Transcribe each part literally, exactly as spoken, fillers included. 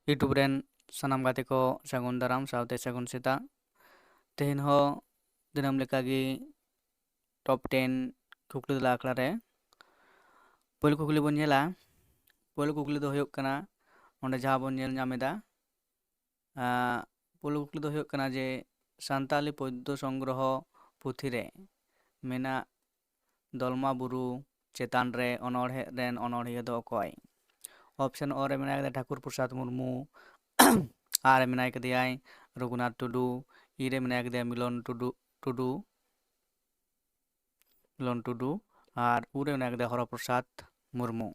YouTube ᱨᱮᱱ ᱥᱟᱱᱟᱢ ᱜᱟᱛᱮ ᱠᱚ ᱥᱟᱹᱜᱩᱱ ᱫᱟᱨᱟᱢ ᱥᱟᱶᱛᱮ ᱥᱟᱹᱜᱩᱱ ᱥᱮᱛᱟᱜ᱾ ᱛᱮᱦᱮᱧ ᱦᱚᱸ ᱫᱤᱱᱟᱹᱢ ᱞᱮᱠᱟᱜᱮ ᱴᱚᱯ ᱴᱮᱱ ᱠᱩᱠᱞᱤ ᱛᱮᱞᱟ ᱟᱠᱷᱲᱟ ᱨᱮ ᱯᱳᱭᱞᱳ ᱠᱩᱠᱞᱤ ᱵᱚᱱ ᱧᱮᱞᱟ᱾ ᱯᱳᱭᱞᱳ ᱠᱩᱠᱞᱤ ᱫᱚ ᱦᱩᱭᱩᱜ ᱠᱟᱱᱟ, ᱚᱸᱰᱮ ᱡᱟᱦᱟᱸ ᱵᱚᱱ ᱧᱮᱞ ᱧᱟᱢ ᱮᱫᱟ, ᱟᱸ, ᱯᱳᱭᱞᱳ ᱠᱩᱠᱞᱤ ᱫᱚ ᱦᱩᱭᱩᱜ ᱠᱟᱱᱟ ᱡᱮ ᱥᱟᱱᱛᱟᱞᱤ ᱯᱚᱫᱽᱫᱚ ᱥᱚᱝᱜᱨᱚᱦᱚ ᱯᱩᱛᱷᱤ ᱨᱮ ᱢᱮᱱᱟᱜ ᱫᱚᱞᱢᱟ ᱵᱩᱨᱩ ᱪᱮᱛᱟᱱ ᱨᱮ ᱚᱱᱚᱬᱦᱮ ᱨᱮᱱ ᱚᱱᱚᱬᱦᱤᱭᱟᱹ ᱫᱚ ᱚᱠᱚᱭ? ᱚᱯᱥᱮᱱ ᱚ ᱨᱮ ᱢᱮᱱᱟᱭ ᱠᱟᱫᱮᱭᱟ ᱴᱷᱟᱠᱩᱨ ᱯᱨᱚᱥᱟᱫᱽ ᱢᱩᱨᱢᱩ, ᱟᱨ ᱢᱮᱱᱟᱭ ᱠᱟᱫᱮᱭᱟᱭ ᱨᱚᱜᱷᱩᱱᱟᱛᱷ ᱴᱩᱰᱩ, ᱤ ᱨᱮ ᱢᱮᱱᱟᱭ ᱠᱟᱫᱮᱭᱟ ᱢᱤᱞᱚᱱ ᱴᱩᱰᱩ, ᱴᱩᱰᱩ, ᱢᱤᱞᱚᱱ ᱴᱩᱰᱩ, ᱟᱨ ᱩ ᱨᱮ ᱢᱮᱱᱟᱭ ᱠᱟᱫᱮᱭᱟ ᱦᱚᱨᱚ ᱯᱨᱚᱥᱟᱫᱽ ᱢᱩᱨᱢᱩ᱾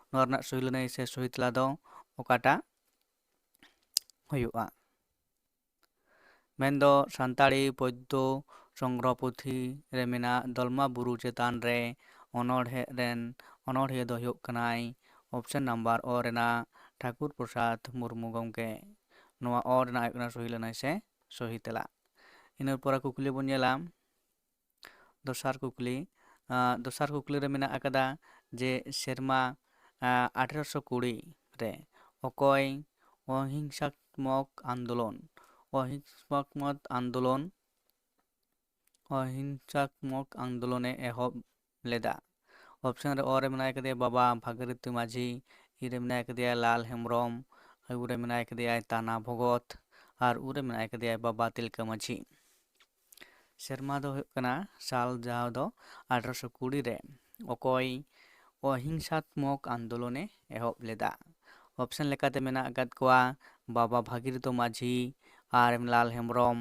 ᱱᱚᱣᱟ ᱨᱮᱱᱟᱜ ᱥᱚᱦᱤ ᱞᱟᱹᱱᱟᱹᱭ ᱥᱮ ᱥᱚᱦᱤ ᱛᱮᱞᱟ ᱫᱚ ᱚᱠᱟᱴᱟᱜ ᱦᱩᱭᱩᱜᱼᱟ? ᱢᱮᱱᱫᱚ ᱥᱟᱱᱛᱟᱲᱤ ᱯᱚᱫᱽᱫᱚ ᱥᱚᱝᱜᱨᱚᱦᱚ ᱯᱩᱛᱷᱤ ᱨᱮ ᱢᱮᱱᱟᱜ ᱫᱚᱞᱢᱟ ᱵᱩᱨᱩ ᱪᱮᱛᱟᱱ ᱨᱮ ᱚᱱᱚᱬᱦᱮ ᱨᱮᱱ ᱚᱱᱚᱬᱦᱤᱭᱟᱹ ᱫᱚ ᱦᱩᱭᱩᱜ ᱠᱟᱱᱟᱭ ᱚᱯᱥᱮᱱ ᱱᱟᱢᱵᱟᱨ ᱚ ᱨᱮᱱᱟᱜ ᱴᱷᱟᱠᱩᱨ ᱯᱨᱚᱥᱟᱫᱽ ᱢᱩᱨᱢᱩ ᱜᱚᱢᱠᱮ᱾ ᱱᱚᱣᱟ ᱚ ᱨᱮᱱᱟᱜ ᱦᱩᱭᱩᱜ ᱠᱟᱱᱟ ᱥᱚᱦᱤ ᱞᱟᱹᱱᱟᱹᱭ ᱥᱮ ᱥᱚᱦᱤ ᱛᱮᱞᱟ᱾ ᱤᱱᱟᱹ ᱯᱚᱨᱮ ᱠᱩᱠᱞᱤ ᱵᱚᱱ ᱧᱮᱞᱟ ᱫᱚᱥᱟᱨ ᱠᱩᱠᱞᱤ᱾ ᱟᱸ, ᱫᱚᱥᱟᱨ ᱠᱩᱠᱞᱤ ᱨᱮ ᱢᱮᱱᱟᱜ ᱟᱠᱟᱫᱟ ᱡᱮ ᱥᱮᱨᱢᱟ, ᱟᱸ, ᱟᱴᱷᱨᱚᱥᱚ ᱠᱩᱲᱤ ᱨᱮ ᱚᱠᱚᱭ ᱚᱦᱤᱝᱥᱟᱛᱢᱚᱠ ᱟᱱᱫᱳᱞᱚᱱ, ᱚᱦᱤᱝᱥᱟᱛᱢᱚᱠ ᱟᱱᱫᱳᱞᱚᱱ, ᱚᱦᱤᱝᱥᱟᱛᱢᱚᱠ ᱟᱱᱫᱳᱞᱚᱱᱮ ᱮᱦᱚᱵ ᱞᱮᱫᱟ? ᱚᱯᱥᱮᱱ ᱨᱮ ᱚ ᱨᱮ ᱢᱮᱱᱟᱭ ᱠᱟᱫᱮᱭᱟ ᱵᱟᱵᱟ ᱵᱷᱟᱜᱤᱨᱚᱛᱷᱤ ᱢᱟᱹᱡᱷᱤ, ᱤ ᱨᱮ ᱢᱮᱱᱟᱭ ᱠᱟᱫᱮᱭᱟ ᱞᱟᱞ ᱦᱮᱢᱵᱨᱚᱢ, ᱩ ᱨᱮ ᱢᱮᱱᱟᱭ ᱠᱟᱫᱮᱭᱟ ᱛᱟᱱᱟ ᱵᱷᱚᱜᱚᱛ, ᱟᱨ ᱩ ᱨᱮ ᱢᱮᱱᱟᱭ ᱠᱟᱫᱮᱭᱟ ᱵᱟᱵᱟ ᱛᱤᱞᱠᱟᱹ ᱢᱟᱹᱡᱷᱤ᱾ ᱥᱮᱨᱢᱟ ᱫᱚ ᱦᱩᱭᱩᱜ ᱠᱟᱱᱟ ᱥᱟᱞ ᱡᱟᱦᱟᱸ ᱫᱚ ᱟᱴᱷᱨᱚᱥᱚ ᱠᱩᱲᱤ ᱨᱮ ᱚᱠᱚᱭ ᱚᱦᱤᱝᱥᱟᱛᱢᱚᱠ ᱟᱱᱫᱳᱞᱚᱱᱮ ᱮᱦᱚᱵ ᱞᱮᱫᱟ? ᱚᱯᱥᱮᱱ ᱞᱮᱠᱟᱛᱮ ᱢᱮᱱᱟᱜ ᱟᱠᱟᱫ ᱠᱚᱣᱟ ᱵᱟᱵᱟ ᱵᱷᱟᱜᱤᱨᱚᱛᱷᱤ ᱢᱟᱹᱡᱷᱤ, ᱟᱨ ᱞᱟᱞ ᱦᱮᱢᱵᱨᱚᱢ,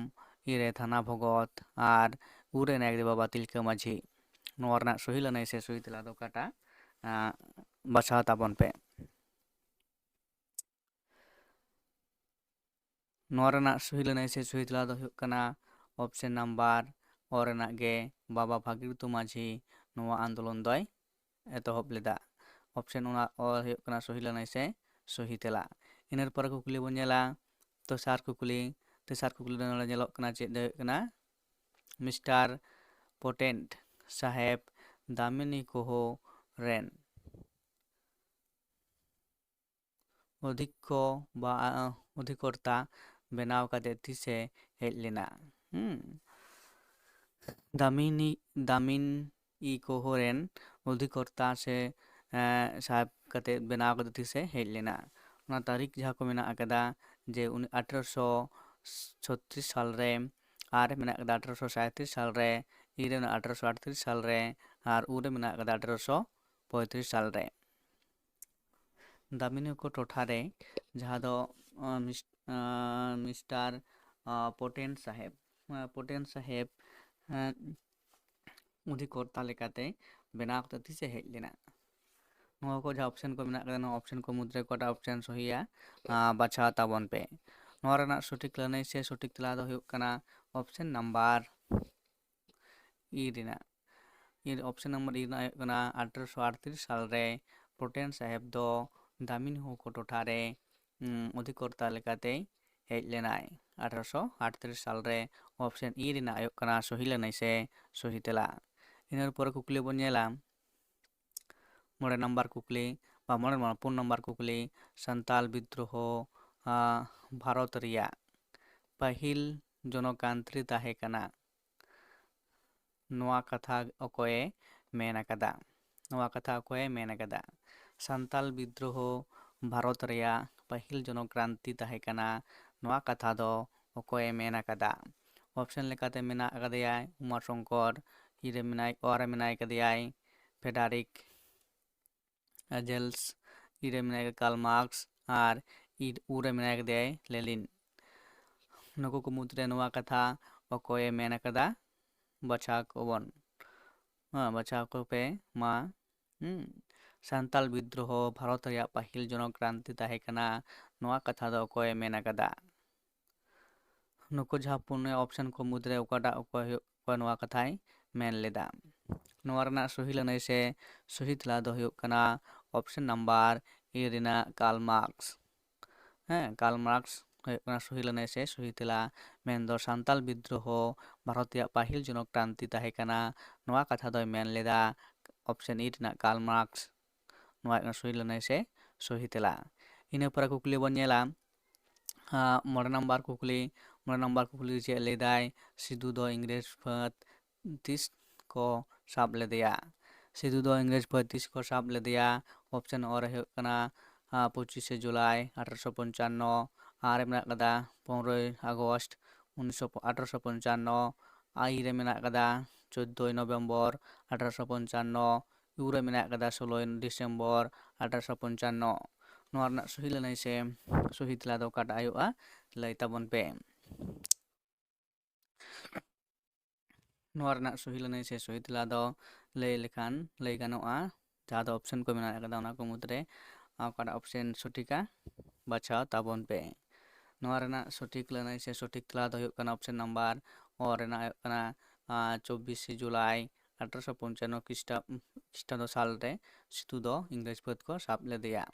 ᱤ ᱨᱮ ᱛᱷᱟᱱᱟ ᱵᱷᱚᱜᱚᱛ, ᱟᱨ ᱩ ᱨᱮ ᱢᱮᱱᱟᱭ ᱠᱟᱫᱮᱭᱟ ᱵᱟᱵᱟ ᱛᱤᱞᱠᱟᱹ ᱢᱟᱹᱡᱷᱤ᱾ ᱱᱚᱣᱟ ᱨᱮᱱᱟᱜ ᱥᱚᱦᱤ ᱞᱟᱹᱱᱟᱹᱭ ᱥᱮ ᱥᱚᱦᱤ ᱛᱮᱞᱟ ᱫᱚ ᱚᱠᱟᱴᱟᱜ? ᱟᱸ, ᱵᱟᱪᱷᱟᱣ ᱛᱟᱵᱚᱱ ᱯᱮ᱾ ᱱᱚᱣᱟ ᱨᱮᱱᱟᱜ ᱥᱚᱦᱤ ᱞᱟᱹᱱᱟᱹᱭ ᱥᱮ ᱥᱚᱦᱤ ᱛᱮᱞᱟ ᱫᱚ ᱦᱩᱭᱩᱜ ᱠᱟᱱᱟ ᱚᱯᱥᱮᱱ ᱱᱟᱢᱵᱟᱨ ᱚ ᱨᱮᱱᱟᱜ ᱜᱮ ᱵᱟᱵᱟ ᱵᱷᱟᱜᱤᱨᱚᱛᱷᱤ ᱢᱟᱹᱡᱷᱤ ᱱᱚᱣᱟ ᱟᱱᱫᱳᱞᱚᱱ ᱫᱚᱭ ᱮᱛᱚᱦᱚᱵ ᱞᱮᱫᱟ᱾ ᱚᱯᱥᱮᱱ ᱚᱱᱟ ᱚ ᱦᱩᱭᱩᱜ ᱠᱟᱱᱟ ᱥᱚᱦᱤ ᱞᱟᱹᱱᱟᱹᱭ ᱥᱮ ᱥᱚᱦᱤ ᱛᱮᱞᱟ᱾ ᱤᱱᱟᱹ ᱯᱚᱨᱮ ᱠᱩᱠᱞᱤ ᱵᱚᱱ ᱧᱮᱞᱟ ᱛᱮᱥᱟᱨ ᱠᱩᱠᱞᱤ᱾ ᱛᱮᱥᱟᱨ ᱠᱩᱠᱞᱤ ᱫᱚ ᱱᱚᱰᱮ ᱧᱮᱞᱚᱜ ᱠᱟᱱᱟ ᱪᱮᱫ ᱫᱚ ᱦᱩᱭᱩᱜ ᱠᱟᱱᱟ ᱢᱤᱥᱴᱟᱨ ᱯᱚᱴᱮᱱᱴ ᱥᱟᱦᱮᱵᱽ ᱫᱟᱢᱤᱱᱤ ᱠᱳᱦᱳ ᱨᱮᱱ ᱚᱫᱷᱤᱠᱠᱚ ᱵᱟ ᱚᱫᱷᱤᱠᱚᱨᱛᱟ ᱵᱮᱱᱟᱣ ᱠᱟᱛᱮ ᱛᱤᱥᱮ ᱦᱮᱡ ᱞᱮᱱᱟ? ᱦᱩᱸ, ᱫᱟᱢᱤᱱᱤ ᱫᱟᱢᱤᱱ ᱤ ᱠᱳᱦᱳ ᱨᱮᱱ ᱚᱫᱷᱤᱠᱚᱨᱛᱟ ᱥᱮ ᱮᱸ, ᱥᱟᱦᱮᱵ ᱠᱟᱛᱮ ᱵᱮᱱᱟᱣ ᱠᱟᱛᱮ ᱛᱤᱥᱮ ᱦᱮᱡ ᱞᱮᱱᱟ? ᱚᱱᱟ ᱛᱟᱹᱨᱤᱠᱷ ᱡᱟᱦᱟᱸ ᱠᱚ ᱢᱮᱱᱟᱜ ᱟᱠᱟᱫᱟ ᱡᱮ ᱩᱱᱤ ᱟᱴᱷᱨᱚᱥᱚ ᱪᱷᱚᱛᱨᱤᱥ ᱥᱟᱞ ᱨᱮ, ᱟᱨ ᱢᱮᱱᱟᱜ ᱟᱠᱟᱫᱟ ᱟᱴᱷᱨᱚᱥᱚ ᱥᱟᱸᱭᱛᱨᱤᱥ ᱥᱟᱞ ᱨᱮ, ᱤ ᱨᱮ ᱢᱮᱱᱟᱜ ᱟᱴᱷᱨᱚᱥᱚ ᱟᱴᱛᱨᱤᱥ ᱥᱟᱞ ᱨᱮ, ᱟᱨ ᱩ ᱨᱮ ᱢᱮᱱᱟᱜ ᱟᱠᱟᱫᱟ ᱟᱴᱷᱨᱚᱥᱚ ᱯᱚᱸᱭᱛᱨᱤᱥ ᱥᱟᱞ ᱨᱮ᱾ ᱫᱟᱢᱤᱱᱤ ᱠᱳᱦᱳ ᱴᱚᱴᱷᱟ ᱨᱮ ᱡᱟᱦᱟᱸ ᱫᱚ ᱟᱸ, ᱢᱤᱥ- ᱟᱸ, ᱢᱤᱥᱴᱟᱨ ᱟᱸ, ᱯᱚᱴᱮᱱ ᱥᱟᱦᱮᱵ, ᱟᱸ, ᱯᱚᱴᱮᱱ ᱥᱟᱦᱮᱵ ᱟᱸ, ᱚᱫᱷᱤᱠᱚᱨᱛᱟ ᱞᱮᱠᱟᱛᱮ ᱵᱮᱱᱟᱣ ᱠᱟᱛᱮ ᱛᱤᱥᱮ ᱦᱮᱡ ᱞᱮᱱᱟ? ᱱᱚᱣᱟ ᱠᱚ ᱡᱟᱦᱟᱸ ᱚᱯᱥᱮᱱ ᱠᱚ ᱢᱮᱱᱟᱜ ᱟᱠᱟᱫᱟ, ᱱᱚᱣᱟ ᱚᱯᱥᱮᱱ ᱠᱚ ᱢᱩᱫᱽᱨᱮ ᱚᱠᱟᱴᱟᱜ ᱚᱯᱥᱮᱱ ᱥᱚᱦᱤᱭᱟ, ᱟᱸ, ᱵᱟᱪᱷᱟᱣ ᱛᱟᱵᱚᱱ ᱯᱮ᱾ ᱱᱚᱣᱟ ᱨᱮᱱᱟᱜ ᱥᱚᱴᱷᱤᱠ ᱞᱟᱹᱱᱟᱹᱭ ᱥᱮ ᱥᱚᱴᱷᱤᱠ ᱛᱮᱞᱟ ᱫᱚ ᱦᱩᱭᱩᱜ ᱠᱟᱱᱟ ᱚᱯᱥᱮᱱ ᱱᱟᱢᱵᱟᱨ ᱤ ᱨᱮᱱᱟᱜ᱾ ᱤ, ᱚᱯᱥᱮᱱ ᱱᱟᱢᱵᱟᱨ ᱤ ᱨᱮᱱᱟᱜ ᱦᱩᱭᱩᱜ ᱠᱟᱱᱟ ᱟᱴᱷᱨᱚᱥᱚ ᱟᱴᱛᱨᱤᱥ ᱥᱟᱞ ᱨᱮ ᱯᱚᱴᱮᱱ ᱥᱟᱦᱮᱵ ᱫᱚ ᱫᱟᱢᱤᱱ ᱦᱳᱠᱳ ᱴᱚᱴᱷᱟ ᱨᱮ, ᱩᱸ, ᱚᱫᱷᱤᱠᱚᱨᱛᱟ ᱞᱮᱠᱟᱛᱮᱭ ᱦᱮᱡ ᱞᱮᱱᱟᱭ ᱟᱴᱷᱨᱚᱥᱚ ᱟᱴᱛᱨᱤᱥ ᱥᱟᱞ ᱨᱮ᱾ ᱚᱯᱥᱮᱱ ᱤ ᱨᱮᱱᱟᱜ ᱦᱩᱭᱩᱜ ᱠᱟᱱᱟ ᱥᱚᱦᱤ ᱞᱟᱹᱱᱟᱹᱭ ᱥᱮ ᱥᱚᱦᱤ ᱛᱮᱞᱟ᱾ ᱤᱱᱟᱹ ᱯᱚᱨᱮ ᱠᱩᱠᱞᱤ ᱵᱚᱱ ᱧᱮᱞᱟ, ᱢᱚᱬᱮ ᱱᱟᱢᱵᱟᱨ ᱠᱩᱠᱞᱤ ᱵᱟ ᱢᱚᱬᱮ ᱱᱚᱢᱵᱚᱨ, ᱯᱩᱱ ᱱᱟᱢᱵᱟᱨ ᱠᱩᱠᱞᱤ, ᱥᱟᱱᱛᱟᱞ ᱵᱤᱫᱽᱫᱨᱳᱦᱚ, ᱟᱸ, ᱵᱷᱟᱨᱚᱛ ᱨᱮᱭᱟᱜ ᱯᱟᱹᱦᱤᱞ ᱡᱚᱱᱚᱠᱟᱱᱛᱨᱤ ᱛᱟᱦᱮᱸ ᱠᱟᱱᱟ᱾ ᱱᱚᱣᱟ ᱠᱟᱛᱷᱟ ᱚᱠᱚᱭᱮ ᱢᱮᱱ ᱟᱠᱟᱫᱟ? ᱱᱚᱣᱟ ᱠᱟᱛᱷᱟ ᱚᱠᱚᱭᱮ ᱢᱮᱱ ᱟᱠᱟᱫᱟ? ᱥᱟᱱᱛᱟᱞ ᱵᱤᱫᱽᱫᱨᱳᱦᱚ ᱵᱷᱟᱨᱚᱛ ᱨᱮᱭᱟᱜ ᱯᱟᱹᱦᱤᱞ ᱡᱚᱱᱚᱠᱨᱟᱱᱛᱤ ᱛᱟᱦᱮᱸ ᱠᱟᱱᱟ᱾ ᱱᱚᱣᱟ ᱠᱟᱛᱷᱟ ᱫᱚ ᱚᱠᱚᱭᱮ ᱢᱮᱱ ᱟᱠᱟᱫᱟ? ᱚᱯᱥᱮᱱ ᱞᱮᱠᱟᱛᱮ ᱢᱮᱱᱟᱜ ᱟᱠᱟᱫᱮᱭᱟᱭ ᱩᱢᱟ ᱥᱚᱝᱠᱚᱨ, ᱤ ᱨᱮ ᱢᱮᱱᱟᱭ, ᱚ ᱨᱮ ᱢᱮᱱᱟᱭ ᱟᱠᱟᱫᱮᱭᱟᱭ ᱯᱷᱮᱰᱟᱨᱤᱠ ᱮᱡᱮᱞᱥ, ᱤ ᱨᱮ ᱢᱮᱱᱟᱭ ᱠᱟᱫᱮᱭᱟ ᱠᱟᱨᱞ ᱢᱟᱨᱠᱥ, ᱟᱨ ᱤ, ᱩ ᱨᱮ ᱢᱮᱱᱟᱭ ᱠᱟᱫᱮᱭᱟᱭ ᱞᱮᱞᱤᱱ᱾ ᱱᱩᱠᱩ ᱠᱚ ᱢᱩᱫᱽᱨᱮ ᱱᱚᱣᱟ ᱠᱟᱛᱷᱟ ᱚᱠᱚᱭᱮ ᱢᱮᱱ ᱟᱠᱟᱫᱟ? ᱵᱟᱪᱷᱟᱣ ᱠᱚᱵᱚᱱ, ᱦᱮᱸ, ᱵᱟᱪᱷᱟᱣ ᱠᱚᱯᱮ ᱢᱟ᱾ ᱦᱩᱸ᱾ ᱥᱟᱱᱛᱟᱞ ᱵᱤᱫᱽᱫᱨᱳᱦᱚ ᱵᱷᱟᱨᱚᱛ ᱨᱮᱭᱟᱜ ᱯᱟᱹᱦᱤᱞ ᱡᱚᱱᱚᱠᱨᱟᱱᱛᱤ ᱛᱟᱦᱮᱸ ᱠᱟᱱᱟ, ᱱᱚᱣᱟ ᱠᱟᱛᱷᱟ ᱫᱚ ᱚᱠᱚᱭᱮ ᱢᱮᱱ ᱟᱠᱟᱫᱟ? ᱱᱩᱠᱩ ᱡᱟᱦᱟᱸ ᱯᱩᱱᱭᱟᱹ ᱚᱯᱥᱮᱱ ᱠᱚ ᱢᱩᱫᱽᱨᱮ ᱚᱠᱟᱴᱟᱜ ᱚᱠᱚᱭ ᱦᱩᱭᱩᱜ, ᱚᱠᱚᱭ ᱱᱚᱣᱟ ᱠᱟᱛᱷᱟᱭ ᱢᱮᱱ ᱞᱮᱫᱟ? ᱱᱚᱣᱟ ᱨᱮᱱᱟᱜ ᱥᱚᱦᱤ ᱞᱟᱹᱱᱟᱹᱭ ᱥᱮ ᱥᱚᱦᱤ ᱛᱮᱞᱟ ᱫᱚ ᱦᱩᱭᱩᱜ ᱠᱟᱱᱟ ᱚᱯᱥᱮᱱ ᱱᱟᱢᱵᱟᱨ ᱮ ᱨᱮᱱᱟᱜ ᱠᱟᱨᱞ ᱢᱟᱨᱠᱥ᱾ ᱦᱮᱸ, ᱠᱟᱨᱞ ᱢᱟᱨᱠᱥ ᱦᱩᱭᱩᱜ ᱠᱟᱱᱟ ᱥᱚᱦᱤ ᱞᱟᱹᱱᱟᱹᱭ ᱥᱮ ᱥᱚᱦᱤ ᱛᱮᱞᱟ᱾ ᱢᱮᱱᱫᱚ ᱥᱟᱱᱛᱟᱞ ᱵᱤᱫᱽᱫᱨᱳᱦᱚ ᱵᱷᱟᱨᱚᱛ ᱨᱮᱭᱟᱜ ᱯᱟᱹᱦᱤᱞ ᱡᱚᱱᱚᱠ ᱠᱨᱟᱱᱛᱤ ᱛᱟᱦᱮᱸ ᱠᱟᱱᱟ, ᱱᱚᱣᱟ ᱠᱟᱛᱷᱟ ᱫᱚᱭ ᱢᱮᱱ ᱞᱮᱫᱟ ᱚᱯᱥᱮᱱ ᱤ ᱨᱮᱱᱟᱜ ᱠᱟᱨᱞ ᱢᱟᱨᱠᱥ᱾ ᱱᱚᱣᱟ ᱦᱩᱭᱩᱜ ᱠᱟᱱᱟ ᱥᱚᱦᱤ ᱞᱟᱹᱱᱟᱹᱭ ᱥᱮ ᱥᱚᱦᱤ ᱛᱮᱞᱟ᱾ ᱤᱱᱟᱹ ᱯᱚᱨᱮ ᱠᱩᱠᱞᱤ ᱵᱚᱱ ᱧᱮᱞᱟ, ᱟᱸ, ᱢᱚᱬᱮ ᱱᱟᱢᱵᱟᱨ ᱠᱩᱠᱞᱤ᱾ ᱢᱚᱬᱮ ᱱᱟᱢᱵᱟᱨ ᱠᱩᱠᱞᱤ ᱪᱮᱫ ᱞᱟᱹᱭᱫᱟᱭ? ᱥᱤᱫᱩ ᱫᱚ ᱤᱝᱨᱮᱡᱽ ᱯᱷᱟᱹᱫ ᱛᱤᱥ ᱠᱚ ᱥᱟᱵ ᱞᱮᱫᱮᱭᱟ? ᱥᱤᱫᱩ ᱫᱚ ᱤᱝᱨᱮᱡᱽ ᱯᱷᱟᱹᱫ ᱛᱤᱥ ᱠᱚ ᱥᱟᱵ ᱞᱮᱫᱮᱭᱟ? ᱚᱯᱥᱮᱱ ᱚ ᱨᱮ ᱦᱩᱭᱩᱜ ᱠᱟᱱᱟ, ᱟᱸ, ᱯᱚᱸᱪᱤᱥᱮ ᱡᱩᱞᱟᱭ ᱟᱴᱷᱨᱚᱥᱚ ᱯᱚᱧᱪᱟᱱᱱᱚ, ᱟᱨ ᱨᱮ ᱢᱮᱱᱟᱜ ᱠᱟᱫᱟ ᱯᱚᱱᱨᱚᱭ ᱟᱜᱚᱥᱴ ᱩᱱᱤᱥᱥᱚ, ᱟᱴᱷᱨᱚᱥᱚ ᱯᱚᱧᱪᱟᱱᱱᱚ, ᱟᱭ ᱨᱮ ᱢᱮᱱᱟᱜ ᱠᱟᱫᱟ ᱪᱳᱫᱽᱫᱳᱭ ᱱᱚᱵᱷᱮᱢᱵᱚᱨ ᱟᱴᱷᱨᱚᱥᱚ ᱯᱚᱧᱪᱟᱱᱱᱚ, ᱤᱭᱩ ᱨᱮ ᱢᱮᱱᱟᱜ ᱠᱟᱫᱟ ᱥᱳᱞᱳᱭ ᱰᱤᱥᱮᱢᱵᱚᱨ ᱟᱴᱷᱨᱚᱥᱚ ᱯᱚᱧᱪᱟᱱᱱᱚ᱾ ᱱᱚᱣᱟ ᱨᱮᱱᱟᱜ ᱥᱚᱦᱤ ᱞᱟᱹᱱᱟᱹᱭ ᱥᱮ ᱥᱚᱦᱤ ᱛᱮᱞᱟ ᱫᱚ ᱚᱠᱟᱴᱟᱜ ᱦᱩᱭᱩᱜᱼᱟ? ᱞᱟᱹᱭ ᱛᱟᱵᱚᱱ ᱯᱮ᱾ ᱱᱚᱣᱟ ᱨᱮᱱᱟᱜ ᱥᱚᱦᱤ ᱞᱟᱹᱱᱟᱹᱭ ᱥᱮ ᱥᱚᱦᱤ ᱛᱮᱞᱟ ᱫᱚ ᱞᱟᱹᱭ ᱞᱮᱠᱷᱟᱱ ᱞᱟᱹᱭ ᱜᱟᱱᱚᱜᱼᱟ, ᱡᱟᱦᱟᱸ ᱫᱚ ᱚᱯᱥᱮᱱ ᱠᱚ ᱢᱮᱱᱟᱜ ᱟᱠᱟᱫᱟ, ᱚᱱᱟ ᱠᱚ ᱢᱩᱫᱽᱨᱮ ᱚᱠᱟᱴᱟᱜ ᱚᱯᱥᱮᱱ ᱥᱚᱴᱷᱤᱠᱟ, ᱵᱟᱪᱷᱟᱣ ᱛᱟᱵᱚᱱ ᱯᱮ᱾ ᱱᱚᱣᱟ ᱨᱮᱱᱟᱜ ᱥᱚᱴᱷᱤᱠ ᱞᱟᱹᱱᱟᱹᱭ ᱥᱮ ᱥᱚᱴᱷᱤᱠ ᱛᱮᱞᱟ ᱫᱚ ᱦᱩᱭᱩᱜ ᱠᱟᱱᱟ ᱚᱯᱥᱮᱱ ᱱᱟᱢᱵᱟᱨ ᱚ ᱨᱮᱱᱟᱜ ᱦᱩᱭᱩᱜ ᱠᱟᱱᱟ, ᱟᱸ, ᱪᱚᱵᱵᱤᱥᱮ ᱡᱩᱞᱟᱭ ᱟᱴᱷᱨᱚᱥᱚ ᱯᱚᱧᱪᱟᱱᱱᱚ ᱠᱷᱨᱤᱥᱴᱟ-, ᱠᱷᱨᱤᱥᱴᱟᱵᱫᱚ ᱥᱟᱞ ᱨᱮ ᱥᱤᱫᱩ ᱫᱚ ᱤᱝᱨᱮᱡᱽ ᱯᱷᱟᱹᱫ ᱠᱚ ᱥᱟᱵ ᱞᱮᱫᱮᱭᱟ᱾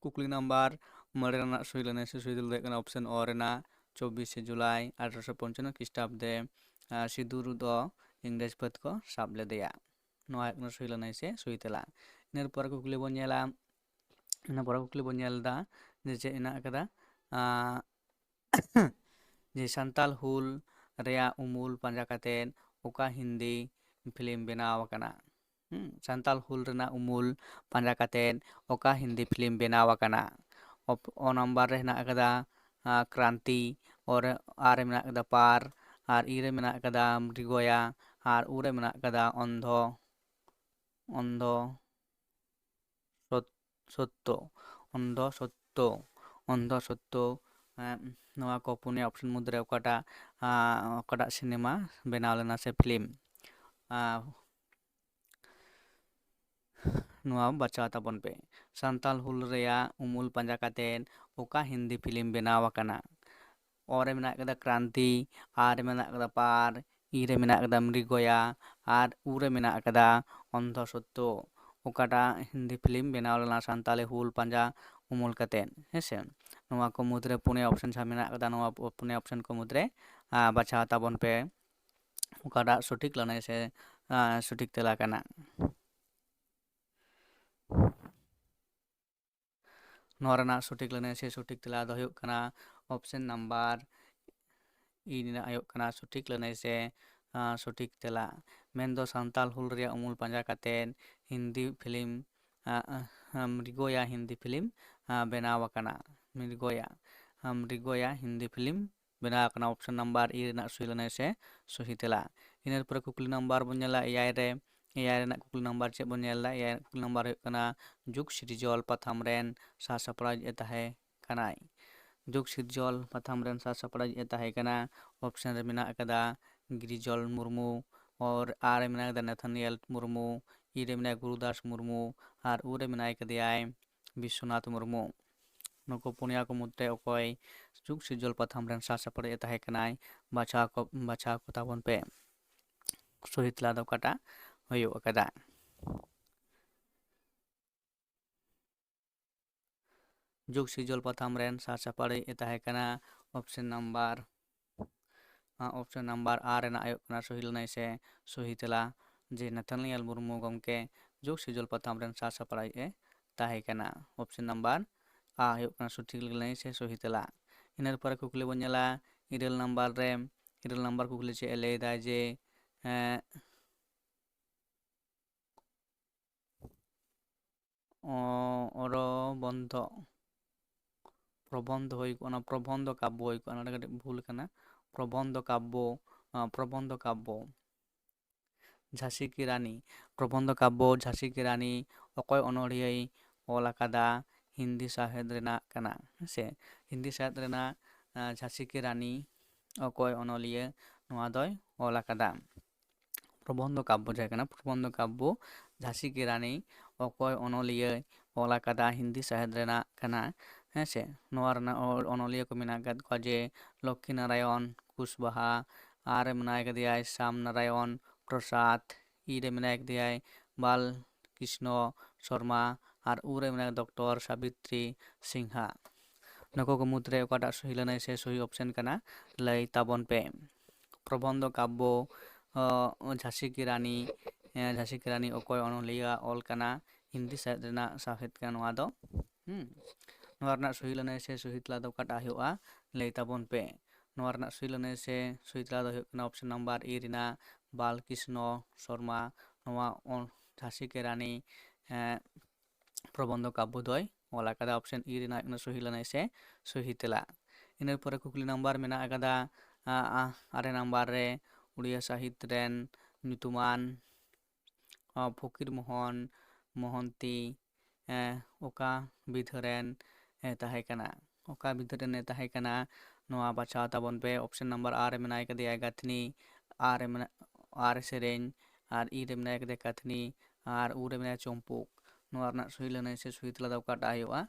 ᱠᱩᱠᱞᱤ ᱱᱟᱢᱵᱟᱨ ᱢᱚᱬᱮ ᱨᱮᱱᱟᱜ ᱥᱚᱦᱤ ᱞᱟᱹᱱᱟᱹᱭ ᱥᱮ ᱥᱚᱦᱤ ᱛᱮᱞᱟ ᱫᱚ ᱦᱩᱭᱩᱜ ᱠᱟᱱᱟ ᱚᱯᱥᱮᱱ ᱚ ᱨᱮᱱᱟᱜ ᱪᱚᱵᱵᱤᱥᱮ ᱡᱩᱞᱟᱭ ᱟᱴᱷᱨᱚᱥᱚ ᱯᱚᱧᱪᱟᱱᱱᱚ ᱠᱷᱨᱤᱥᱴᱟᱵᱫᱮ, ᱟᱸ, ᱥᱤᱫᱩ ᱫᱚ ᱤᱝᱨᱮᱡᱽ ᱯᱷᱟᱹᱫ ᱠᱚ ᱥᱟᱵ ᱞᱮᱫᱮᱭᱟ᱾ ᱱᱚᱣᱟ ᱦᱩᱭᱩᱜ ᱠᱟᱱᱟ ᱥᱚᱦᱤ ᱞᱟᱹᱱᱟᱹᱭ ᱥᱮ ᱥᱚᱦᱤ ᱛᱮᱞᱟ᱾ ᱤᱱᱟᱹ ᱯᱚᱨᱮ ᱠᱩᱠᱞᱤ ᱵᱚᱱ ᱧᱮᱞᱟ, ᱤᱱᱟᱹ ᱯᱚᱨᱮ ᱠᱩᱠᱞᱤ ᱵᱚᱱ ᱧᱮᱞ ᱮᱫᱟ ᱡᱮ ᱪᱮᱫ ᱦᱮᱱᱟᱜ ᱟᱠᱟᱫᱟ, ᱟᱸ, ᱡᱮ ᱥᱟᱱᱛᱟᱞ ᱦᱩᱞ ᱨᱮᱭᱟᱜ ᱩᱢᱩᱞ ᱯᱟᱸᱡᱟ ᱠᱟᱛᱮᱫ ᱚᱠᱟ ᱦᱤᱱᱫᱤ ᱯᱷᱤᱞᱢ ᱵᱮᱱᱟᱣ ᱟᱠᱟᱱᱟ? ᱦᱩᱸ, ᱥᱟᱱᱛᱟᱞ ᱦᱩᱞ ᱨᱮᱱᱟᱜ ᱩᱢᱩᱞ ᱯᱟᱸᱡᱟ ᱠᱟᱛᱮᱫ ᱚᱠᱟ ᱦᱤᱱᱫᱤ ᱯᱷᱤᱞᱢ ᱵᱮᱱᱟᱣ ᱟᱠᱟᱱᱟ? ᱚᱯ-, ᱚ ᱱᱟᱢᱵᱟᱨ ᱨᱮ ᱦᱮᱱᱟᱜ ᱟᱠᱟᱫᱟ, ᱟᱸ, ᱠᱨᱟᱱᱛᱤ, ᱚ ᱨᱮ, ᱟ ᱨᱮ ᱢᱮᱱᱟᱜ ᱟᱠᱟᱫᱟ ᱯᱟᱨ, ᱟᱨ ᱤ ᱨᱮ ᱢᱮᱱᱟᱜ ᱟᱠᱟᱫᱟ ᱢᱨᱤᱜᱚᱭᱟ, ᱟᱨ ᱩ ᱨᱮ ᱢᱮᱱᱟᱜ ᱟᱠᱟᱫᱟ ᱚᱱᱫᱷᱚ, ᱚᱱᱫᱷᱚ ᱥᱚᱛ-, ᱥᱚᱛᱛᱚ, ᱚᱱᱫᱷᱚ ᱥᱚᱛᱛᱚ, ᱚᱱᱫᱷᱚ ᱥᱚᱛᱛᱚ᱾ ᱮᱸ, ᱱᱚᱣᱟ ᱠᱚ ᱯᱩᱱᱭᱟ ᱚᱯᱥᱮᱱ ᱢᱩᱫᱽᱨᱮ ᱚᱠᱟᱴᱟᱜ, ᱟᱸ, ᱚᱠᱟᱴᱟᱜ ᱥᱤᱱᱮᱢᱟ ᱵᱮᱱᱟᱣ ᱞᱮᱱᱟ ᱥᱮ ᱯᱷᱤᱞᱢ? ᱟᱸ, ᱱᱚᱣᱟ ᱵᱟᱪᱷᱟᱣ ᱛᱟᱵᱚᱱ ᱯᱮ᱾ ᱥᱟᱱᱛᱟᱞ ᱦᱩᱞ ᱨᱮᱭᱟᱜ ᱩᱢᱩᱞ ᱯᱟᱸᱡᱟ ᱠᱟᱛᱮᱫ ᱚᱠᱟ ᱦᱤᱱᱫᱤ ᱯᱷᱤᱞᱢ ᱵᱮᱱᱟᱣ ᱟᱠᱟᱱᱟ? ᱚ ᱨᱮ ᱢᱮᱱᱟᱜ ᱟᱠᱟᱫᱟ ᱠᱨᱟᱱᱛᱤ, ᱟ ᱨᱮ ᱢᱮᱱᱟᱜ ᱟᱠᱟᱫᱟ ᱯᱟᱨ, ᱤ ᱨᱮ ᱢᱮᱱᱟᱜ ᱟᱠᱟᱫᱟ ᱢᱨᱤᱜᱚᱭᱟ, ᱟᱨ ᱩ ᱨᱮ ᱢᱮᱱᱟᱜ ᱟᱠᱟᱫᱟ ᱚᱱᱫᱷᱚ ᱥᱚᱛᱛᱚ᱾ ᱚᱠᱟᱴᱟᱜ ᱦᱤᱱᱫᱤ ᱯᱷᱤᱞᱢ ᱵᱮᱱᱟᱣ ᱞᱮᱱᱟ ᱥᱟᱱᱛᱟᱞᱤ ᱦᱩᱞ ᱯᱟᱸᱡᱟ ᱩᱢᱩᱞ ᱠᱟᱛᱮᱫ? ᱦᱮᱸᱥᱮ, ᱱᱚᱣᱟ ᱠᱚ ᱢᱩᱫᱽᱨᱮ ᱯᱩᱱᱭᱟ ᱚᱯᱥᱮᱱ ᱡᱟᱦᱟᱸ ᱢᱮᱱᱟᱜ ᱟᱠᱟᱫᱟ, ᱱᱚᱣᱟ ᱯᱩᱱᱭᱟ ᱚᱯᱥᱮᱱ ᱠᱚ ᱢᱩᱫᱽᱨᱮ, ᱟᱸ, ᱵᱟᱪᱷᱟᱣ ᱛᱟᱵᱚᱱ ᱯᱮ ᱚᱠᱟᱴᱟᱜ ᱥᱚᱴᱷᱤᱠ ᱞᱟᱹᱱᱟᱹᱭ ᱥᱮ, ᱟᱸ, ᱥᱚᱴᱷᱤᱠ ᱛᱮᱞᱟ ᱠᱟᱱᱟ᱾ ᱱᱚᱣᱟ ᱨᱮᱱᱟᱜ ᱥᱚᱴᱷᱤᱠ ᱞᱟᱹᱱᱟᱹᱭ ᱥᱮ ᱥᱚᱴᱷᱤᱠ ᱛᱮᱞᱟ ᱫᱚ ᱦᱩᱭᱩᱜ ᱠᱟᱱᱟ option number E ᱨᱮᱱᱟᱜ ᱦᱩᱭᱩᱜ ᱠᱟᱱᱟ ᱥᱚᱴᱷᱤᱠ ᱞᱟᱹᱱᱟᱹᱭ ᱥᱮ, ᱟᱸ, ᱥᱚᱴᱷᱤᱠ ᱛᱮᱞᱟ᱾ ᱢᱮᱱᱫᱚ ᱥᱟᱱᱛᱟᱞ ᱦᱩᱞ ᱨᱮᱭᱟᱜ ᱩᱢᱩᱞ ᱯᱟᱸᱡᱟ ᱠᱟᱛᱮᱫ ᱦᱤᱱᱫᱤ ᱯᱷᱤᱞᱢ, ᱟᱸ, ᱟᱸ, ᱢᱨᱤᱜᱚᱭᱟ ᱦᱤᱱᱫᱤ ᱯᱷᱤᱞᱢ, ᱟᱸ, ᱵᱮᱱᱟᱣ ᱟᱠᱟᱱᱟ᱾ ᱢᱨᱤᱜᱚᱭᱟ, ᱟᱸ, ᱢᱨᱤᱜᱚᱭᱟ ᱦᱤᱱᱫᱤ ᱯᱷᱤᱞᱢ ᱵᱮᱱᱟᱣ ᱟᱠᱟᱱᱟ᱾ Option number E ᱨᱮᱱᱟᱜ ᱥᱚᱦᱤ ᱞᱟᱹᱱᱟᱹᱭ ᱥᱮ ᱥᱚᱦᱤ ᱛᱮᱞᱟ᱾ ᱤᱱᱟᱹ ᱯᱚᱨᱮ ᱠᱩᱠᱞᱤ ᱱᱟᱢᱵᱟᱨ ᱵᱚᱱ ᱧᱮᱞᱟ ᱮᱭᱟᱭ ᱨᱮ᱾ ᱮᱭᱟᱭ ᱨᱮᱱᱟᱜ ᱠᱩᱠᱞᱤ ᱱᱟᱢᱵᱟᱨ ᱪᱮᱫ ᱵᱚᱱ ᱧᱮᱞ ᱮᱫᱟ? ᱮᱭᱟᱭ ᱨᱮᱱᱟᱜ ᱠᱩᱠᱞᱤ ᱱᱟᱢᱵᱟᱨ ᱦᱩᱭᱩᱜ ᱠᱟᱱᱟ, ᱡᱩᱜᱽ ᱥᱤᱨᱡᱚᱞ ᱯᱟᱛᱷᱟᱢ ᱨᱮᱱ ᱥᱟᱥᱟᱯᱲᱟᱣᱤᱡ ᱮ ᱛᱟᱦᱮᱸ ᱠᱟᱱᱟᱭ᱾ ᱡᱩᱜᱽ ᱥᱤᱨᱡᱚᱞ ᱯᱟᱛᱷᱟᱢ ᱨᱮᱱ ᱥᱟᱥᱟᱯᱲᱟᱣᱤᱡ ᱮ ᱛᱟᱦᱮᱸ ᱠᱟᱱᱟ᱾ Option ᱨᱮ ᱢᱮᱱᱟᱜ ᱟᱠᱟᱫᱟ ᱜᱤᱨᱤᱡᱚᱞ ᱢᱩᱨᱢᱩ, ᱟᱨ ᱟᱨ ᱨᱮ ᱢᱮᱱᱟᱜ ᱟᱠᱟᱫᱟ ᱱᱟᱛᱷᱟᱱᱤᱭᱮᱞ ᱢᱩᱨᱢᱩ, ᱤ ᱨᱮ ᱢᱮᱱᱟᱭᱟ ᱜᱩᱨᱩᱫᱟᱥ ᱢᱩᱨᱢᱩ, ᱟᱨ ᱩ ᱨᱮ ᱢᱮᱱᱟᱭ ᱠᱟᱫᱮᱭᱟᱭ ᱵᱤᱥᱥᱚᱱᱟᱛᱷ ᱢᱩᱨᱢᱩ᱾ ᱱᱩᱠᱩ ᱯᱩᱱᱭᱟ ᱠᱚ ᱢᱩᱫᱽᱨᱮ ᱚᱠᱚᱭ ᱡᱩᱜᱽ ᱥᱤᱨᱡᱚᱞ ᱯᱟᱛᱷᱟᱢ ᱨᱮᱱ ᱥᱟᱥᱟᱯᱲᱟᱣᱤᱡ ᱮ ᱛᱟᱦᱮᱸ ᱠᱟᱱᱟᱭ? ᱵᱟᱪᱷᱟᱣ ᱠᱚ, ᱵᱟᱪᱷᱟᱣ ᱠᱚ ᱛᱟᱵᱚᱱ ᱯᱮ᱾ ᱥᱚᱦᱤ ᱛᱮᱞᱟ ᱫᱚ ᱚᱠᱟᱴᱟᱜ ᱦᱩᱭᱩᱜ ᱟᱠᱟᱫᱟ? ᱡᱩᱜᱽ ᱥᱤᱨᱡᱚᱞ ᱯᱟᱛᱷᱟᱢ ᱨᱮᱱ ᱥᱟᱥᱟᱯᱲᱟᱣᱤᱡ ᱮ ᱛᱟᱦᱮᱸ ᱠᱟᱱᱟ option number, ᱟᱸ, option number ᱟᱨ ᱨᱮᱱᱟᱜ ᱦᱩᱭᱩᱜ ᱠᱟᱱᱟ ᱥᱚᱦᱤ ᱞᱟᱹᱱᱟᱹᱭ ᱥᱮ ᱥᱚᱦᱤ ᱛᱮᱞᱟ, ᱡᱮ ᱱᱟᱛᱷᱟᱱᱤᱭᱟᱞ ᱢᱩᱨᱢᱩ ᱜᱚᱢᱠᱮ ᱡᱩᱜᱽ ᱥᱤᱨᱡᱚᱞ ᱯᱟᱛᱷᱟᱢ ᱨᱮᱱ ᱥᱟᱥᱟᱯᱲᱟᱣᱤᱡ ᱮ ᱛᱟᱦᱮᱸ ᱠᱟᱱᱟ᱾ Option number ᱟ ᱦᱩᱭᱩᱜ ᱠᱟᱱᱟ ᱥᱚᱴᱷᱤᱠ ᱞᱟᱹᱱᱟᱹᱭ ᱥᱮ ᱥᱚᱦᱤ ᱛᱮᱞᱟ᱾ ᱤᱱᱟᱹ ᱯᱚᱨᱮ ᱠᱩᱠᱞᱤ ᱵᱚᱱ ᱧᱮᱞᱟ ᱤᱨᱟᱹᱞ ᱱᱟᱢᱵᱟᱨ ᱨᱮ᱾ ᱤᱨᱟᱹᱞ ᱱᱟᱢᱵᱟᱨ ᱠᱩᱠᱞᱤ ᱪᱮᱫ ᱮ ᱞᱟᱹᱭ ᱮᱫᱟ ᱡᱮ, ᱮᱸ, ᱚ-, ᱚᱨᱚᱵᱚᱱᱫᱷᱚ ᱯᱨᱚᱵᱚᱱᱫᱷᱚ ᱦᱩᱭ ᱠᱚᱜᱼᱟ, ᱚᱱᱟ ᱯᱨᱚᱵᱚᱱᱫᱷᱚ ᱠᱟᱵᱽᱵᱚ ᱦᱩᱭ ᱠᱚᱜᱼᱟ, ᱱᱚᱰᱮ ᱠᱟᱹᱴᱤᱡ ᱵᱷᱩᱞ ᱠᱟᱱᱟ, ᱯᱨᱚᱵᱚᱱᱫᱷᱚ ᱠᱟᱵᱽᱵᱚ, ᱟᱸ, ᱯᱨᱚᱵᱚᱱᱫᱷᱚ ᱠᱟᱵᱽᱵᱚ᱾ ᱡᱷᱟᱸᱥᱤ ᱠᱤ ᱨᱟᱱᱤ, ᱯᱨᱚᱵᱚᱱᱫᱷᱚ ᱠᱟᱵᱽᱵᱚ ᱡᱷᱟᱸᱥᱤ ᱠᱤ ᱨᱟᱱᱤ ᱚᱠᱚᱭ ᱚᱱᱚᱞᱤᱭᱟᱹᱭ ᱚᱞ ᱟᱠᱟᱫᱟ? ᱦᱤᱱᱫᱤ ᱥᱟᱶᱦᱮᱫ ᱨᱮᱱᱟᱜ ᱠᱟᱱᱟ, ᱦᱮᱸ ᱥᱮ? ᱦᱤᱱᱫᱤ ᱥᱟᱶᱦᱮᱫ ᱨᱮᱱᱟᱜ, ᱟᱸ, ᱡᱷᱟᱸᱥᱤ ᱠᱤ ᱨᱟᱱᱤ ᱚᱠᱚᱭ ᱚᱱᱚᱞᱤᱭᱟᱹ ᱱᱚᱣᱟ ᱫᱚᱭ ᱚᱞ ᱟᱠᱟᱫᱟ? ᱯᱨᱚᱵᱚᱱᱫᱷᱚ ᱠᱟᱵᱽᱵᱚ ᱡᱟᱦᱟᱸ ᱠᱟᱱᱟ, ᱯᱨᱚᱵᱚᱱᱫᱷᱚ ᱠᱟᱵᱽᱵᱚ ᱡᱷᱟᱸᱥᱤ ᱠᱤ ᱨᱟᱱᱤ ᱚᱠᱚᱭ ᱚᱱᱚᱞᱤᱭᱟᱹᱭ ᱚᱞ ᱟᱠᱟᱫᱟ? ᱦᱤᱱᱫᱤ ᱥᱟᱶᱦᱮᱫ ᱨᱮᱱᱟᱜ ᱠᱟᱱᱟ, ᱦᱮᱸ ᱥᱮ? ᱱᱚᱣᱟ ᱨᱮᱱᱟᱜ ᱚᱞ-, ᱚᱱᱚᱞᱤᱭᱟᱹ ᱠᱚ ᱢᱮᱱᱟᱜ ᱟᱠᱟᱫ ᱠᱚᱣᱟ ᱡᱮ ᱞᱚᱠᱠᱷᱤ ᱱᱟᱨᱟᱭᱚᱱ ᱠᱩᱥᱵᱟᱦᱟ, ᱟᱨ ᱨᱮ ᱢᱮᱱᱟᱭ ᱠᱟᱫᱮᱭᱟᱭ ᱥᱟᱢ ᱱᱟᱨᱟᱭᱚᱱ ᱯᱨᱚᱥᱟᱫᱽ, ᱤ ᱨᱮ ᱢᱮᱱᱟᱭ ᱠᱟᱫᱮᱭᱟᱭ ᱵᱟᱞ ᱠᱨᱤᱥᱱᱚ ᱥᱚᱨᱢᱟ, ᱟᱨ ᱩ ᱨᱮ ᱢᱮᱱᱟᱭ ᱰᱚᱠᱴᱚᱨ ᱥᱟᱵᱤᱛᱨᱤ ᱥᱤᱝᱦᱟ᱾ ᱱᱩᱠᱩ ᱠᱚ ᱢᱩᱫᱽᱨᱮ ᱚᱠᱟᱴᱟᱜ ᱥᱚᱦᱤ ᱞᱟᱹᱱᱟᱹᱭ ᱥᱮ ᱥᱚᱦᱤ option ᱠᱟᱱᱟ, ᱞᱟᱹᱭ ᱛᱟᱵᱚᱱ ᱯᱮ᱾ ᱯᱨᱚᱵᱚᱱᱫᱷᱚ ᱠᱟᱵᱽᱵᱚ, ᱚ, ᱡᱷᱟᱸᱥᱤ ᱠᱤ ᱨᱟᱱᱤ, ᱮ, ᱡᱷᱟᱸᱥᱤ ᱠᱤ ᱨᱟᱱᱤ ᱚᱠᱚᱭ ᱚᱱᱚᱞᱤᱭᱟᱹᱣᱟᱜ ᱚᱞ ᱠᱟᱱᱟ? ᱦᱤᱱᱫᱤ ᱥᱟᱶᱦᱮᱫ ᱨᱮᱱᱟᱜ ᱥᱟᱶᱦᱮᱫ ᱠᱟᱱᱟ ᱱᱚᱣᱟ ᱫᱚ᱾ ᱦᱩᱸ᱾ ᱱᱚᱣᱟ ᱨᱮᱱᱟᱜ ᱥᱚᱦᱤ ᱞᱟᱹᱱᱟᱹᱭ ᱥᱮ ᱥᱚᱦᱤ ᱛᱮᱞᱟ ᱫᱚ ᱚᱠᱟᱴᱟᱜ ᱦᱩᱭᱩᱜᱼᱟ, ᱞᱟᱹᱭ ᱛᱟᱵᱚᱱ ᱯᱮ᱾ ᱱᱚᱣᱟ ᱨᱮᱱᱟᱜ ᱥᱚᱦᱤ ᱞᱟᱹᱱᱟᱹᱭ ᱥᱮ ᱥᱚᱦᱤ ᱛᱮᱞᱟ ᱫᱚ ᱦᱩᱭᱩᱜ ᱠᱟᱱᱟ option number E ᱨᱮᱱᱟᱜ ᱵᱟᱞᱠᱨᱤᱥᱱᱚ ᱥᱚᱨᱢᱟ᱾ ᱱᱚᱣᱟ ᱚ-, ᱡᱷᱟᱸᱥᱤ ᱠᱮ ᱨᱟᱱᱤ, ᱮᱸ, ᱯᱨᱚᱵᱚᱱᱫᱷᱚ ᱠᱟᱵᱽᱵᱚ ᱫᱚᱭ ᱚᱞ ᱟᱠᱟᱫᱟ᱾ Option E ᱨᱮᱱᱟᱜ ᱦᱩᱭᱩᱜ ᱠᱟᱱᱟ ᱥᱚᱦᱤ ᱞᱟᱹᱱᱟᱹᱭ ᱥᱮ ᱥᱚᱦᱤ ᱛᱮᱞᱟ᱾ ᱤᱱᱟᱹ ᱯᱚᱨᱮ ᱠᱩᱠᱞᱤ ᱱᱟᱢᱵᱟᱨ ᱢᱮᱱᱟᱜ ᱟᱠᱟᱫᱟ, ᱟ, ᱟ, ᱟᱨᱮ ᱱᱟᱢᱵᱟᱨ ᱨᱮ ᱩᱲᱤᱭᱟ ᱥᱟᱦᱤᱛ ᱨᱮᱱ ᱧᱩᱛᱩᱢᱟᱱ, ᱟ, ᱯᱷᱚᱠᱤᱨ ᱢᱳᱦᱚᱱ ᱢᱳᱦᱚᱱᱛᱤ, ᱮ, ᱚᱠᱟ ᱵᱤᱫᱷᱟᱹ ᱨᱮᱱ ᱮ ᱛᱟᱦᱮᱸ ᱠᱟᱱᱟ? ᱚᱠᱟ ᱵᱤᱫᱷᱟᱹ ᱨᱮᱱ ᱮ ᱛᱟᱦᱮᱸ ᱠᱟᱱᱟ? ᱱᱚᱣᱟ ᱵᱟᱪᱷᱟᱣ ᱛᱟᱵᱚᱱ ᱯᱮ᱾ Option number A ᱨᱮ ᱢᱮᱱᱟᱭ ᱠᱟᱫᱮᱭᱟ ᱜᱟᱹᱛᱷᱱᱤ, ᱟᱨ ᱢᱮᱱᱟᱜ, ᱟᱨ ᱥᱮᱨᱮᱧ, ᱟᱨ ᱤ ᱨᱮ ᱢᱮᱱᱟᱭ ᱠᱟᱫᱮᱭᱟ ᱠᱟᱹᱛᱷᱱᱤ, ᱟᱨ ᱩ ᱨᱮ ᱢᱮᱱᱟᱭᱟ ᱪᱚᱢᱯᱩᱠ᱾ ᱱᱚᱣᱟ ᱨᱮᱱᱟᱜ ᱥᱚᱦᱤ ᱞᱟᱹᱱᱟᱹᱭ ᱥᱮ ᱥᱚᱦᱤ ᱛᱮᱞᱟ ᱫᱚ ᱚᱠᱟᱴᱟᱜ ᱦᱩᱭᱩᱜᱼᱟ?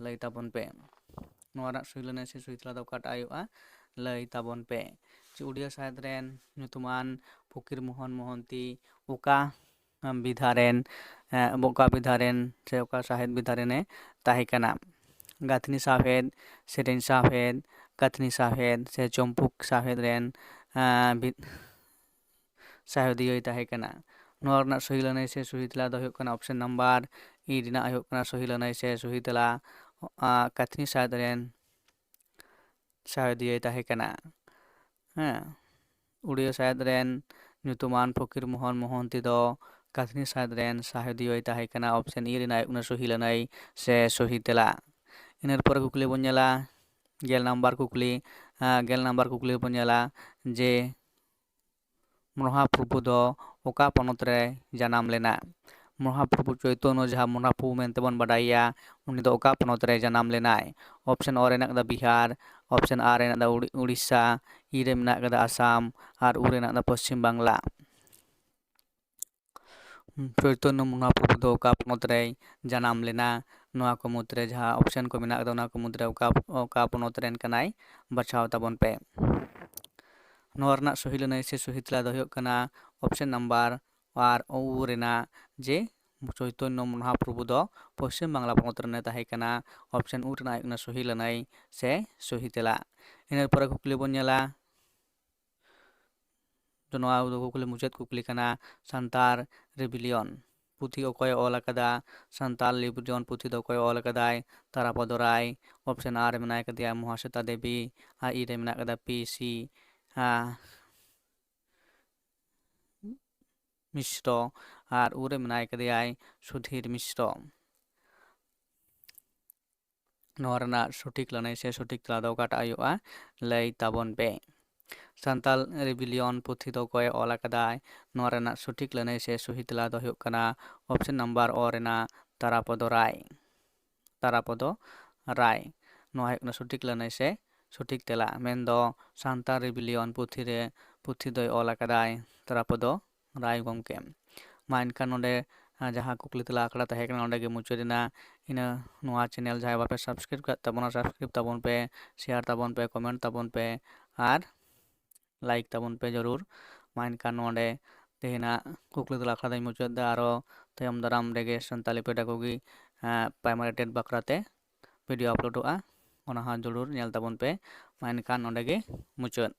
ᱞᱟᱹᱭ ᱛᱟᱵᱚᱱ ᱯᱮ᱾ ᱱᱚᱣᱟ ᱨᱮᱱᱟᱜ ᱥᱚᱦᱤ ᱞᱟᱹᱱᱟᱹᱭ ᱥᱮ ᱥᱚᱦᱤ ᱛᱮᱞᱟ ᱫᱚ ᱚᱠᱟᱴᱟᱜ ᱦᱩᱭᱩᱜᱼᱟ? ᱞᱟᱹᱭ ᱛᱟᱵᱚᱱ ᱯᱮ᱾ ᱡᱮ ᱩᱰᱤᱭᱟ ᱥᱟᱦᱮᱫ ᱨᱮᱱ ᱧᱩᱛᱩᱢᱟᱱ ᱯᱷᱚᱠᱤᱨ ᱢᱳᱦᱚᱱ ᱢᱳᱦᱚᱱᱛᱤ ᱚᱠᱟ ᱵᱤᱫᱷᱟ ᱨᱮᱱ, ᱮ, ᱚᱠᱟ ᱵᱤᱫᱷᱟ ᱨᱮᱱ ᱥᱮ ᱚᱠᱟ ᱥᱟᱦᱮᱫ ᱵᱤᱫᱷᱟ ᱨᱮᱱᱮ ᱛᱟᱦᱮᱸ ᱠᱟᱱᱟ? ᱜᱟᱹᱛᱷᱱᱤ ᱥᱟᱶᱦᱮᱫ, ᱥᱮᱨᱮᱧ ᱥᱟᱶᱦᱮᱫ, ᱠᱟᱹᱛᱷᱱᱤ ᱥᱟᱶᱦᱮᱫ ᱥᱮ ᱪᱚᱢᱯᱩᱠ ᱥᱟᱶᱦᱮᱫ ᱨᱮᱱ, ᱮ, ᱵᱤ-, ᱥᱟᱦᱮᱫᱤᱭᱟᱹᱭ ᱛᱟᱦᱮᱸ ᱠᱟᱱᱟ᱾ ᱱᱚᱣᱟ ᱨᱮᱱᱟᱜ ᱥᱚᱦᱤ ᱞᱟᱹᱱᱟᱹᱭ ᱥᱮ ᱥᱚᱦᱤ ᱛᱮᱞᱟ ᱫᱚ ᱦᱩᱭᱩᱜ ᱠᱟᱱᱟ option number E ᱨᱮᱱᱟᱜ ᱦᱩᱭᱩᱜ ᱠᱟᱱᱟ ᱥᱚᱦᱤ ᱞᱟᱹᱱᱟᱹᱭ ᱥᱮ ᱥᱚᱦᱤ ᱛᱮᱞᱟ, ᱟ, ᱠᱟᱹᱛᱷᱱᱤ ᱥᱟᱦᱮᱫ ᱨᱮᱱ ᱥᱟᱦᱮᱫᱤᱭᱟᱹᱭ ᱛᱟᱦᱮᱸ ᱠᱟᱱᱟ᱾ ᱦᱮᱸ, ᱩᱲᱤᱭᱟ ᱥᱟᱦᱮᱫ ᱨᱮᱱ ᱧᱩᱛᱩᱢᱟᱱ ᱯᱷᱚᱠᱤᱨ ᱢᱳᱦᱚᱱ ᱢᱳᱦᱚᱱᱛᱤ ᱫᱚ ᱠᱟᱹᱛᱷᱱᱤ ᱥᱟᱦᱮᱫ ᱨᱮᱱ ᱥᱟᱦᱮᱫᱤᱭᱟᱹᱭ ᱛᱟᱦᱮᱸ ᱠᱟᱱᱟ᱾ Option E ᱨᱮᱱᱟᱜ ᱦᱩᱭᱩᱜ ᱠᱟᱱᱟ ᱥᱚᱦᱤ ᱞᱟᱹᱱᱟᱹᱭ ᱥᱮ ᱥᱚᱦᱤ ᱛᱮᱞᱟ᱾ ᱤᱱᱟᱹ ᱯᱚᱨᱮ ᱠᱩᱠᱞᱤ ᱵᱚᱱ ᱧᱮᱞᱟ, ᱜᱮᱞ ᱱᱟᱢᱵᱟᱨ ᱠᱩᱠᱞᱤ, ᱟ, ᱜᱮᱞ ᱱᱟᱢᱵᱟᱨ ᱠᱩᱠᱞᱤ ᱵᱚᱱ ᱧᱮᱞᱟ ᱡᱮ ᱢᱚᱦᱟᱯᱨᱚᱵᱷᱩ ᱫᱚ ᱚᱠᱟ ᱯᱚᱱᱚᱛ ᱨᱮ ᱡᱟᱱᱟᱢ ᱞᱮᱱᱟ? ᱢᱚᱦᱟᱯᱨᱚᱵᱷᱩ ᱪᱳᱭᱛᱚᱱᱭᱚ, ᱡᱟᱦᱟᱸ ᱢᱚᱦᱟᱯᱨᱚᱵᱷᱩ ᱢᱮᱱᱛᱮ ᱵᱚᱱ ᱵᱟᱰᱟᱭᱮᱭᱟ, ᱩᱱᱤ ᱫᱚ ᱚᱠᱟ ᱯᱚᱱᱚᱛ ᱨᱮ ᱡᱟᱱᱟᱢ ᱞᱮᱱᱟᱭ? Option ᱚ ᱨᱮ ᱦᱮᱱᱟᱜ ᱟᱠᱟᱫᱟ ᱵᱤᱦᱟᱨ, Option ᱟᱨ ᱨᱮ ᱦᱮᱱᱟᱜ ᱟᱠᱟᱫᱟ ᱩᱲᱤ-, ᱩᱲᱤᱥᱥᱟ, ᱤ ᱨᱮ ᱢᱮᱱᱟᱜ ᱟᱠᱟᱫᱟ ᱟᱥᱟᱢ, ᱟᱨ ᱩ ᱨᱮ ᱦᱮᱱᱟᱜ ᱟᱠᱟᱫᱟ ᱯᱚᱥᱪᱤᱢ ᱵᱟᱝᱞᱟ᱾ ᱪᱳᱭᱛᱚᱱᱭᱚ ᱢᱚᱦᱟᱯᱨᱚᱵᱷᱩ ᱫᱚ ᱚᱠᱟ ᱯᱚᱱᱚᱛ ᱨᱮᱭ ᱡᱟᱱᱟᱢ ᱞᱮᱱᱟ? ᱱᱚᱣᱟ ᱠᱚ ᱢᱩᱫᱽᱨᱮ ᱡᱟᱦᱟᱸ option ᱠᱚ ᱢᱮᱱᱟᱜ ᱟᱠᱟᱫᱟ, ᱚᱱᱟ ᱠᱚ ᱢᱩᱫᱽᱨᱮ ᱚᱠᱟ, ᱚᱠᱟ ᱯᱚᱱᱚᱛ ᱨᱮᱱ ᱠᱟᱱᱟᱭ? ᱵᱟᱪᱷᱟᱣ ᱛᱟᱵᱚᱱ ᱯᱮ᱾ ᱱᱚᱣᱟ ᱨᱮᱱᱟᱜ ᱥᱚᱦᱤ ᱞᱟᱹᱱᱟᱹᱭ ᱥᱮ ᱥᱚᱦᱤ ᱛᱮᱞᱟ ᱫᱚ ᱦᱩᱭᱩᱜ ᱠᱟᱱᱟ option number ᱟᱨ ᱩ ᱨᱮᱱᱟᱜ, ᱡᱮ ᱪᱳᱭᱛᱚᱱᱭᱚ ᱢᱚᱦᱟᱯᱨᱚᱵᱷᱩ ᱫᱚ ᱯᱚᱥᱪᱤᱢ ᱵᱟᱝᱞᱟ ᱯᱚᱱᱚᱛ ᱨᱮᱱᱮ ᱛᱟᱦᱮᱸ ᱠᱟᱱᱟ᱾ Option ᱩ ᱨᱮᱱᱟᱜ ᱦᱩᱭᱩᱜ ᱠᱟᱱᱟ ᱥᱚᱦᱤ ᱞᱟᱹᱱᱟᱹᱭ ᱥᱮ ᱥᱚᱦᱤ ᱛᱮᱞᱟ᱾ ᱤᱱᱟᱹ ᱯᱚᱨᱮ ᱠᱩᱠᱞᱤ ᱵᱚᱱ ᱧᱮᱞᱟ, ᱛᱚ, ᱱᱚᱣᱟ ᱫᱚ ᱠᱩᱠᱞᱤ, ᱢᱩᱪᱟᱹᱫ ᱠᱩᱠᱞᱤ ᱠᱟᱱᱟ, ᱥᱟᱱᱛᱟᱲ rebellion ᱯᱩᱛᱷᱤ ᱚᱠᱚᱭᱮ ᱚᱞ ᱟᱠᱟᱫᱟ? ᱥᱟᱱᱛᱟᱞ ᱨᱤᱵᱤᱞᱤᱭᱚᱱ ᱯᱩᱛᱷᱤ ᱫᱚ ᱚᱠᱚᱭᱮ ᱚᱞ ᱟᱠᱟᱫᱟᱭ? ᱛᱟᱨᱟᱯᱚᱫᱚ ᱨᱟᱭ᱾ ᱚᱯᱥᱮᱱ ᱟᱨ ᱨᱮ ᱢᱮᱱᱟᱭ ᱠᱟᱫᱮᱭᱟ ᱢᱚᱦᱟᱥᱮᱛᱟ ᱫᱮᱵᱤ, ᱟᱨ ᱤ ᱨᱮ ᱢᱮᱱᱟᱜ ᱠᱟᱫᱟ ᱯᱤ ᱥᱤ ᱢᱤᱥᱨᱚ, ᱟᱨ ᱩ ᱨᱮ ᱢᱮᱱᱟᱭ ᱠᱟᱫᱮᱭᱟᱭ ᱥᱩᱫᱷᱤᱨ ᱢᱤᱥᱨᱚ᱾ ᱱᱚᱣᱟ ᱨᱮᱱᱟᱜ ᱥᱚᱴᱷᱤᱠ ᱞᱟᱹᱱᱟᱹᱭ ᱥᱮ ᱥᱚᱴᱷᱤᱠ ᱛᱮᱞᱟ ᱫᱚ ᱚᱠᱟᱴᱟᱜ ᱦᱩᱭᱩᱜᱼᱟ? ᱞᱟᱹᱭ ᱛᱟᱵᱚᱱ ᱯᱮ᱾ ᱥᱟᱱᱛᱟᱞ ᱨᱤᱵᱤᱞᱤᱭᱚᱱ ᱯᱩᱛᱷᱤ ᱫᱚ ᱚᱠᱚᱭᱮ ᱚᱞ ᱟᱠᱟᱫᱟᱭ? ᱱᱚᱣᱟ ᱨᱮᱱᱟᱜ ᱥᱚᱴᱷᱤᱠ ᱞᱟᱹᱱᱟᱹᱭ ᱥᱮ ᱥᱚᱦᱤ ᱛᱮᱞᱟ ᱫᱚ ᱦᱩᱭᱩᱜ ᱠᱟᱱᱟ ᱚᱯᱥᱮᱱ ᱱᱟᱢᱵᱟᱨ ᱚ ᱨᱮᱱᱟᱜ ᱛᱟᱨᱟᱯᱚᱫᱚ ᱨᱟᱭ᱾ ᱛᱟᱨᱟᱯᱚᱫᱚ ᱨᱟᱭ᱾ ᱱᱚᱣᱟ ᱦᱩᱭᱩᱜ ᱠᱟᱱᱟ ᱥᱚᱴᱷᱤᱠ ᱞᱟᱹᱱᱟᱹᱭ ᱥᱮ ᱥᱚᱴᱷᱤᱠ ᱛᱮᱞᱟ᱾ ᱢᱮᱱᱫᱚ ᱥᱟᱱᱛᱟᱞ ᱨᱤᱵᱤᱞᱤᱭᱚᱱ ᱯᱩᱛᱷᱤ ᱨᱮ, ᱯᱩᱛᱷᱤ ᱫᱚᱭ ᱚᱞ ᱟᱠᱟᱫᱟᱭ ᱛᱟᱨᱟᱯᱚᱫᱚ ᱨᱟᱭ ᱜᱚᱢᱠᱮ᱾ ᱢᱟ ᱮᱱᱠᱷᱟᱱ ᱱᱚᱰᱮ, ᱟᱸ, ᱡᱟᱦᱟᱸ ᱠᱩᱠᱞᱤ ᱛᱮᱞᱟ ᱟᱠᱷᱲᱟ ᱛᱟᱦᱮᱸ ᱠᱟᱱᱟ, ᱱᱚᱰᱮ ᱜᱮ ᱢᱩᱪᱟᱹᱫ ᱮᱱᱟ᱾ ᱤᱱᱟᱹ ᱱᱚᱣᱟ channel ᱡᱟᱦᱟᱸᱭ ᱵᱟᱯᱮ subscribe ᱠᱟᱫ ᱛᱟᱵᱚᱱᱟ, subscribe ᱛᱟᱵᱚᱱ ᱯᱮ, share ᱛᱟᱵᱚᱱ ᱯᱮ, comment ᱛᱟᱵᱚᱱ ᱯᱮ ᱟᱨ like ᱛᱟᱵᱚᱱ ᱯᱮ ᱡᱚᱨᱩᱨ᱾ ᱢᱟ ᱮᱱᱠᱷᱟᱱ ᱱᱚᱰᱮ ᱛᱮᱦᱮᱧᱟᱜ ᱠᱩᱠᱞᱤ ᱛᱮᱞᱟ ᱟᱠᱷᱲᱟ ᱫᱚᱧ ᱢᱩᱪᱟᱹᱫ ᱮᱫᱟ᱾ ᱟᱨᱚ ᱛᱟᱭᱚᱢ ᱫᱟᱨᱟᱢ ᱨᱮᱜᱮ ᱥᱟᱱᱛᱟᱞᱤ pedagogy, ᱟᱸ, primary TET ᱵᱟᱠᱷᱨᱟ ᱛᱮ video uploadᱚᱜᱼᱟ, ᱚᱱᱟ ᱦᱚᱸ ᱡᱚᱨᱩᱨ ᱧᱮᱞ ᱛᱟᱵᱚᱱ ᱯᱮ᱾ ᱢᱟ ᱮᱱᱠᱷᱟᱱ ᱱᱚᱰᱮ ᱜᱮ ᱢᱩᱪᱟᱹᱫ᱾